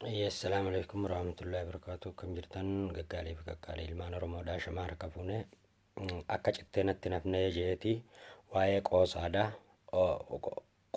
Assalaamu alaikum warahmatullahi wabarakatuh. Akkam jirtan gaggaarii fi qaqqaalii ilmaan Oromoodhaa shamaa harka fuune akka cittee natti nafnee jeeti waa'ee qoosaadha.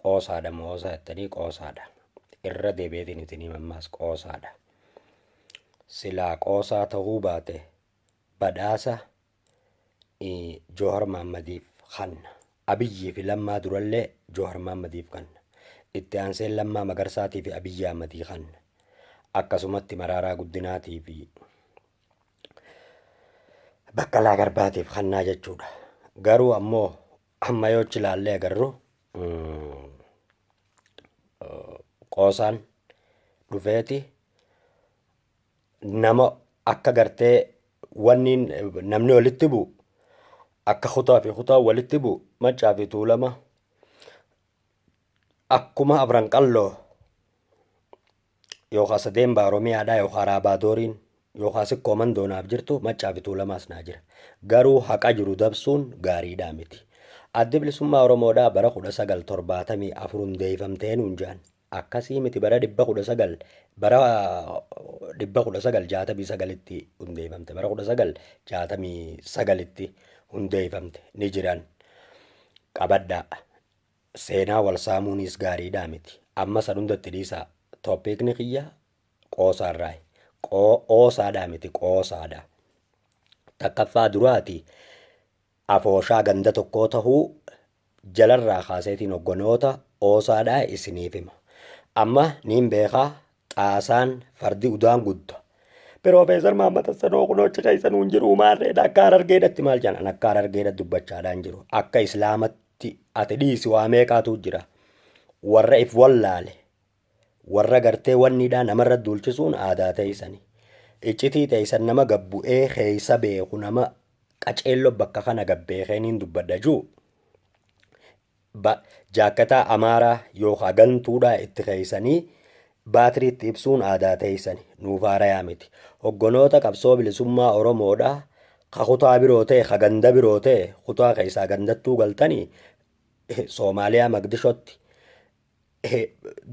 Qoosaadha moosaa jettanii qoosaadha. Irra deebi'eetiin isinii mammaas qoosaadha. Silaa qoosaa ta'uu baate badhaasa Joohar Mahaammadiif kanna. Abiyyii fi Lammaa durallee Joohar Mahaammadiif kanna. Itti aansee Lammaa Magarsaatii fi Abiyyi Ahmadii kanna. Akkasumatti Maraaraa Guddinaatii fi Baqqalaa Garbaatiif kannaa jechuudha. Garuu ammoo amma yoo achi ilaallee agarru qoosaan dhufeeti nama akka gartee wanni namni walitti bu'u akka kutaa fi kutaa walitti bu'u Maccaa fi Tuulama akkuma Afran Qalloo yookaan sadeen Oromiyaadhaa yookaan Raabadooriin yookaan Sikkoo Mandoonaaf jirtu Maccaa fi Tuulamaas naa jira. Garuu haqa jiru dabsuun gaariidhaa miti. Addi Bilisummaa Oromoodhaa bara 1974 hundeeffamtee nuun jedhan. Akkasii miti, bara 19 bara 1969tti hundeeffamte. Bara 1969tti hundeeffamte ni jiran. Qabadhaa. Seenaa wal saamuunis gaariidhaa miti. Amma san hundatti dhiisaa. Topicni kiyya qoosaarraayi. Qoosaadhaa miti, qoosaadha. Takkaffaa duraati afooshaa ganda tokkoo tahuu jalarraa kaaseetiin hogganoota oosaadhaa isiniif hima. Amma niin beekaa, xaasaan fardi udaan gudda. Piroofeesar Mahammad Hassanoo kunoochi keessa nuun jiru maarreedha, akka Harargeedhatti maal jedhan, akka Harargeedha dubbachaadhaan jiru. Akka Islaamatti ati dhiisi, waa meeqaatu jira. Warra if wallaale warra gartee wanniidhaa namarra duulchisuun aadaa ta'isani. Iccitii ta'isan nama gabbu'ee keessa beeku, nama qaceelloo bakka kana gabbeekeeniin dubbadha juu. Jaakkataa Amaaraa yookaan gantuudhaa itti keeysanii baatirii itti ibsuun aadaa ta'isani nuuf haarayaa miti. Hogganoota qabsoo bilisummaa Oromoodhaa ka kutaa biroo ta'e, ka ganda biroo ta'e, kutaa keessaa gandattuu galtanii Soomaaliyaa Magdishotti,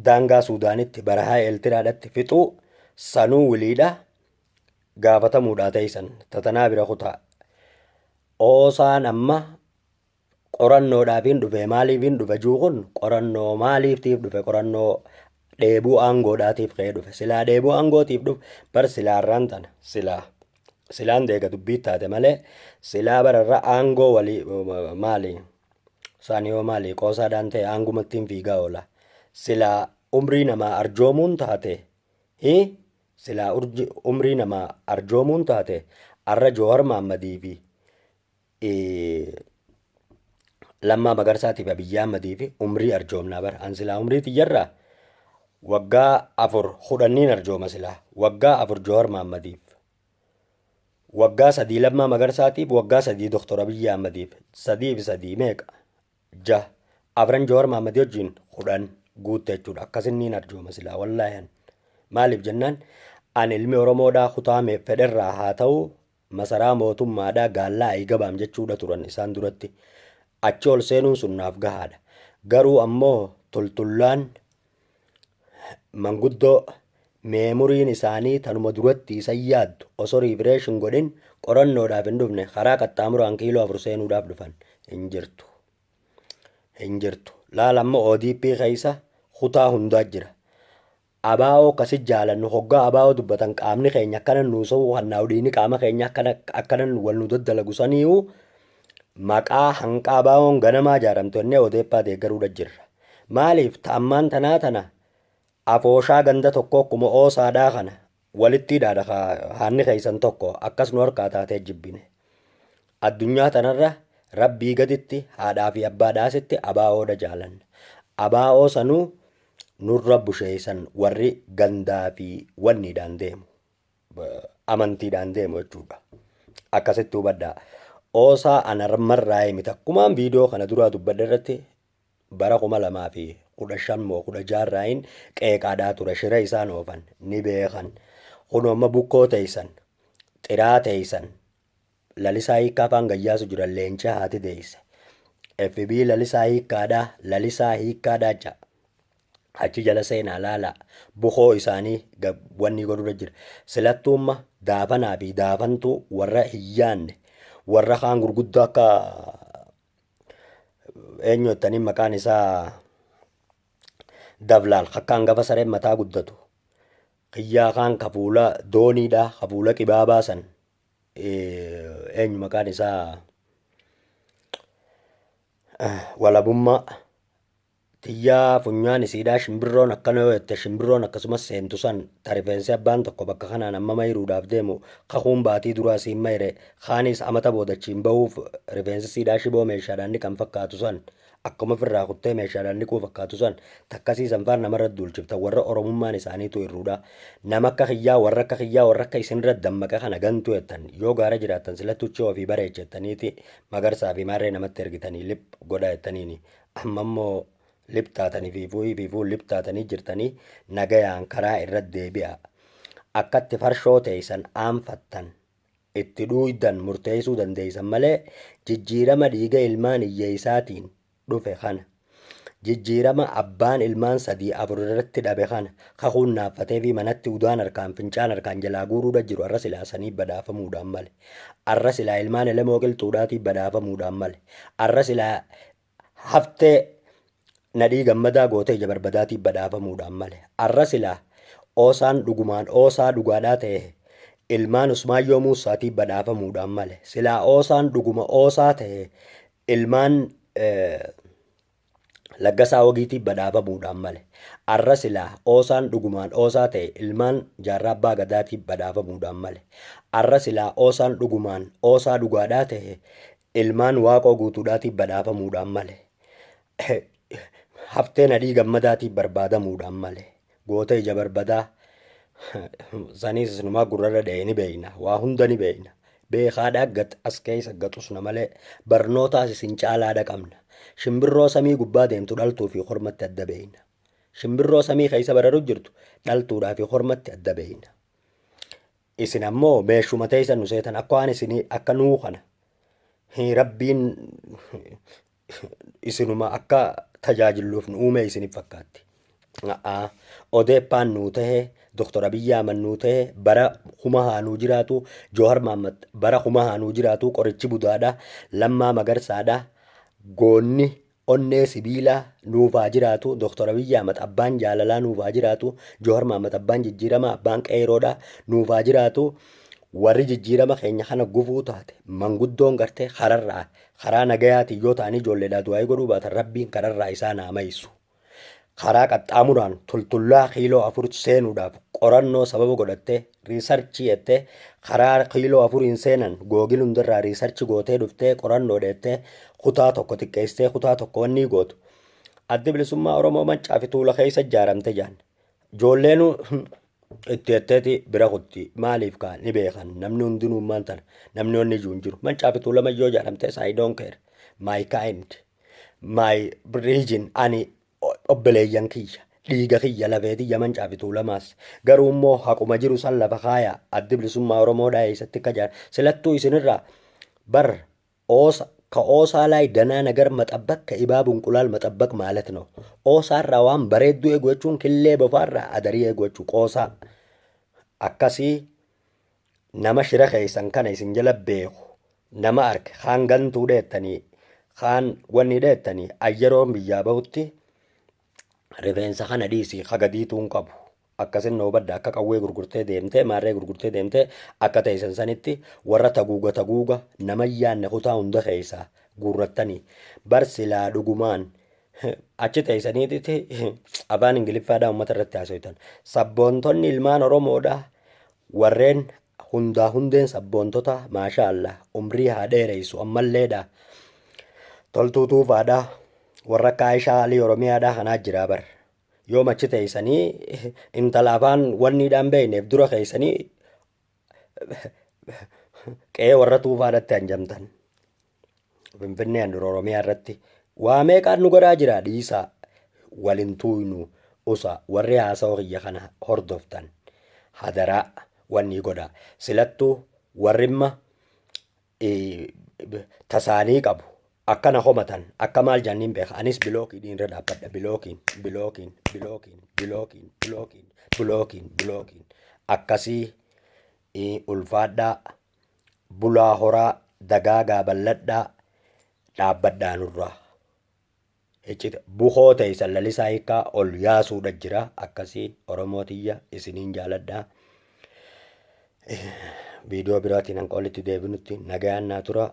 daangaa Suudaanitti, barahaa Eeltiraadhatti fixuu sanuu wiliidha gaafatamuudhaa ta'isan tatanaa bira kutaa. Oosaan amma qorannoodhaafiin dhufe, maaliifiin dhufe juu kun, qorannoo maaliiftiif dhufe? Qorannoo dheebuu aangoodhaatiif ka'ee dhufe. Silaa dheebuu aangootiif dhufe bar silaarraan tana silaa silaan deega dubbii taate malee silaa bararra aangoo walii maali isaan yoo maali qoosaadhaan ta'e aangumattiin fiigaa oola. Silaa umrii namaa arjoomuun taate, silaa umrii namaa arjoomuun taate, arra Joohar Mahammadii fi Lammaa Magarsaatiif Abiyyi Ahmadii fi umrii arjoomnaa bara. An silaa umrii tiyyarraa waggaa 4 10niin arjooma. Silaa waggaa 4 Joohar Mahammadiif, waggaa 3 Lammaa Magarsaatiif, waggaa 3 Doktor Abiyyi Ahmadiif, 3 fi 3 meeqa? 6. Afran Joohar Mahammadii wajjin 10 guutte jechuudha. Akkasinniin arjooma silaa wallaahi an. Maaliif jennaan, an ilmi Oromoodhaa kutaa fedherraa haa ta'u masaraa mootummaadhaa gaallaa ayigabaam jechuudha turan isaan duratti. Achi ol seenuun sun naaf gahaadha. Garuu ammoo tultullaan manguddoo memoryn isaanii tanuma duratti isan yaaddu osoo refresh hin godhin qorannoodhaaf hin dhufne, karaa qaxxaamuraan kiiloo 4 seenuudhaaf dhufan hin jirtu. Hin jirtu. Laala, amma ODP keessa kutaa hundaa jira. Abaa'oo akkasi jaalannu, hoggaa abaa'oo dubbatan qaamni keenya akkana nuu so'u, hannaa'u dhiini qaama keenya akkana akkana wal nu daddalagu saniiyu maqaa hanqa abaa'oon ganamaa jaaramtu jennee odeeffaa deeggaruudha jirra. Maaliif ta'ammaan tanaa tana afooshaa ganda tokko akkuma oosaadhaa kana walitti hidhaadha, haanni keessan tokko akkas nu harkaa taatee jibbine. Addunyaa tanarra Rabbii gaditti, haadhaa fi abbaadhaasitti abaa'oodha jaalanna. Abaa'oo sanuu nurra busheessan warri gandaa fi wanniidhaan deemu. Amantiidhaan deemu jechuudha. Akkasitti hubadhaa. Oosaa anarmarraa miti, akkumaan viidiyoo kana duraa dubbadhe irratti bara 2015 moo 16rraayin qeeqaadhaa ture, shira isaan oofan ni beekan. Kun amma bukkoo teessan, xiraa teessan, Lalisaa Hiikkaa afaan gayyaasu jiran leenca haati deeyse. FB Lalisaa Hiikkaadhaa, Lalisaa Hiikkaadhaa ja'a. Achi jala seenaa laalaa, bukoo isaanii wanni godhurra jira. Silattuumma daafanaa fi daafantuu warra hin yaanne, warra kaan gurguddoo akka eenyu jettanii maqaan isaa Dablaal, akka hangafa sareen mataa guddatu. Kiyyaa kaan ka fuula dooniidha, ka fuula qibaabaa san, eenyu maqaan isaa, Walabummaa tiyyaa, funyaan isiidhaa shimbirroon akkana yoo jette shimbirroon akkasumas seentu san, ta rifeensi abbaan tokko bakka kanaan amma mayiruudhaaf deemu, kakuun baatii duraa siin mayre, kaanis amata boodachiin bahuuf rifeensi siidhaa shiboo meeshaadhaan dhiqan fakkaatu san, akkuma ofirraa kuttee meeshaadhaan dhiquu fakkaatu san, takkasii sanfaan namarra duulchiftan. Warra Oromummaan isaaniitu irruudha. Nama akka kiyyaa, warra akka kiyyaa, warra akka isinirra dammaqa kana gantu jettan. Yoo gaara jiraattan silattuchi ofii bareechettaniiti Magarsaa fi maarree namatti ergitanii lip godha jettaniini. Amma immoo lip taatanii fiifuu lip taatanii jirtanii, nagayaan karaa irra deebi'a. Akkatti farshoo teessan aanfattan itti dhuuydan murteessuu dandeessan malee, jijjiirama dhiiga ilmaan hiyyeessaatiin dhufe kana, jijjiirama abbaan ilmaan sadii afur irratti dhabe kana, kakuun naaffatee fi manatti udaan harkaan fincaan harkaan jalaa guuruudha jiru, arra silaa sanii badhaafamuudhaan male. Arra silaa ilmaan Elemoo Qilxuudhaatii badhaafamuudhaan male. Arra silaa Haftee Nadhii Gammadaa gootee ija barbadaatii badhaafamuudhaan male. Arra silaa Oosaan dhugumaan Oosaa dhugaadhaa ta'e ilmaan Usmaayyoo Muussaatii badhaafamuudhaan male. Silaa Oosaan dhuguma Oosaa ta'e ilmaan Laggasaa Wagiitii badhaafamuudhaan male. Arra silaa Oosaan dhugumaan Oosaa ta'e ilmaan Jaarraa Abbaa Gadaatii badhaafamuudhaan male. Arra silaa Oosaan dhugumaan Oosaa dhugaadhaa ta'e ilmaan Waaqoo Guutuudhaatii badhaafamuudhaan male. Haftee Nadhii Gammadaatii barbaadamuudhaan male. Goota ija barbadaa saniis isinumaa gurrarra dha'e ni beekna. Waa hunda ni beekna. Beekaadhaa gat as keessa gaxusna malee barnootaas isin caalaadha qabna. Shimbirroo samii gubbaa deemtu dhaltuu fi kormatti adda beekna. Shimbirroo samii keessa bararu jirtu dhaltuudhaa fi kormatti adda beekna. Isin ammoo meeshuma teessan nu seetan, akka waan isinii akka nuu kana Rabbiin isinuma akka tajaajilluuf nu uume isinif fakkaatti. A'aa, Odeeppaan nuu tahe, Dr. Abiyyi Ahmad nuu tahe, bara kuma haa nuu jiraatu, Joohar Mahammad bara kuma haa nuu jiraatu, qorichi budaadha, Lammaa Magarsaadha, goonni onnee sibiilaa nuuf haa jiraatu, Dr. Abiyyi Ahmad abbaan jaalalaa nuuf haa jiraatu, Joohar Mahammad abbaan jijjiiramaa, abbaan qeeroodha nuuf haa jiraatu. Warri jijjiirama keenya kana gufuu taate, manguddoon gartee kararraa karaa nagayaatiin yoo ta'anii ijoolleedhaa du'aayii godhuu baatan, Rabbiin kararraa isaan haa mayisu. Karaa qaxxaamuraan tultullaa kiiloo 4 seenuudhaaf qorannoo sababa godhattee, research jettee, karaa kiiloo 4n seenan Google hundarraa research gootee dhuftee, qorannoo dheettee, kutaa tokko xiqqeessitee kutaa tokko wanni gootu. Addi Bilisummaa Oromoo Maccaa fi Tuula keessa ijaaramte jaan. Ijoolleenu itti jetteeti bira kutti. Maaliif kaa ni beekan, namni hundinuu maal tana, namni wanni ijuu hin jiru. Maccaa fi Tuulama yoo ijaaramte, I don't care, my kind, my region. Ani obboleeyyan kiyya, dhiiga kiyya, lafee tiyya Mancaa fi Tuulamaas. Garuu immoo haquma jiru san lafa kaaya. Addi Bilisummaa Oromoodhaa eessatti akka ijaar silattuu isinirraa bar oosa ከኦሳ ላይ ደህና ነገር መጠበቅ ከእባብ እንቁላል መጠበቅ ማለት ነው። Oosaarraa waan bareedduu eegu jechuun killee bofaarraa adarii eegu jechuu. Qoosaa akkasii nama shira keessan kana isin jala beeku nama arge, kaan gantuu dheettanii, kaan wanni dheettanii, ayyeroon biyyaa bahutti rifeensa kana dhiisii kagadiituu hin qabu. Akkasin na hubadha. Akka qawwee gurgurtee deemtee, maarree gurgurtee deemtee, akka teessan sanitti warra taguuga taguuga nama yaanne kutaa hunda keessaa guurrattanii bar silaa dhugumaan achi teessaniititi afaan Ingiliffaadhaa uummata irratti haasoytan. Sabboontonni ilmaan Oromoodhaa warreen hundaa hundeen sabboontota, maasha Allah, umrii haa dheereysu ammalleedha. Toltuu Tuufaadha, warra akka Aishaa Alii Oromiyaadhaa kanaa jiraa bar. Yoo machi teessanii intala afaan wanniidhaan beekneef dura keessanii qe'ee warra Tuufaadhatti hanjamtan. Finfinnee handhuura Oromiyaa irratti waa meeqaan nu godhaa jira, dhiisaa walin tuuynu usa. Warri haasawa kiyya kana hordoftan hadaraa wanni godhaa. Silattuu warrimma tasaanii qabu. Akkana homatan akka maal jaanniin beeka. Anis bilookiin irra dhaabbadha. Bilookiin, bilookiin, bilookiin, bilookiin, bilookiin, bilookiin, bilookiin. Akkasii ulfaadhaa, bulaa horaa, dagaagaa bal'adhaa, dhaabbadhaa nurraa. Iccita buhoo ta'e lalisaa hiikaa ol yaasuudha jira. Akkasii Oromoo tiyya, isiniin jaaladhaa. Viidiyoo biraatiin hanqa olitti deebinutti nagayaan naa tura.